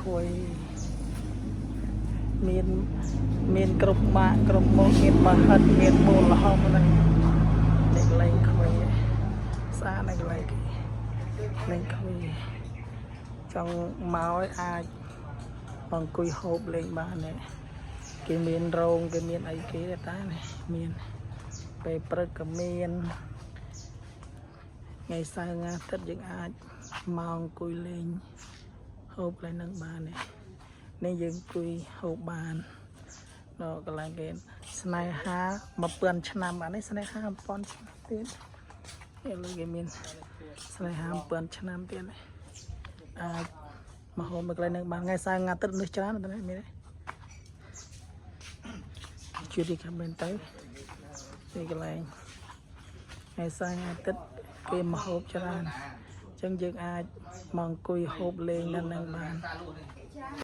ខ្វីមានមានគ្រប់ម៉ាកគ្រប់ម៉ូដមានបាហិតមានបូលល្ហុងហ្នឹងនេះកន្លែងខ្វីស្អាតណាស់កន្លែងគេលេងខ្វីចង់មកឲ្យអាចមកអង្គុយហូបលេងបាននេះគេមានរោងគេមានអីគេដែរតានេះមានពេលព្រឹកក៏មានថ្ងៃសៅរ៍ថ្ងៃអាទិត្យយើងអាចមកអង្គុយលេងហូបកន្លែងហ្នឹងបាននេះនេះយើងអង្គុយហូបបានដល់កន្លែងគេស្នេហា1000ឆ្នាំអានេះស្នេហា1000ឆ្នាំទៀតនេះលើគេមានស្នេហា1000ឆ្នាំទៀតនេះអាចមកហូបមកកន្លែងហ្នឹងបានថ្ងៃសៅរ៍ថ្ងៃអាទិត្យនេះច្រើនតែមានទេជួយរីកមែនទៅនេះកន្លែងថ្ងៃសៅរ៍ថ្ងៃអាទិត្យគេមកហូបច្រើនអញ្ចឹងយើងអាចមកអង្គុយហូបលេងនៅនឹងបាន។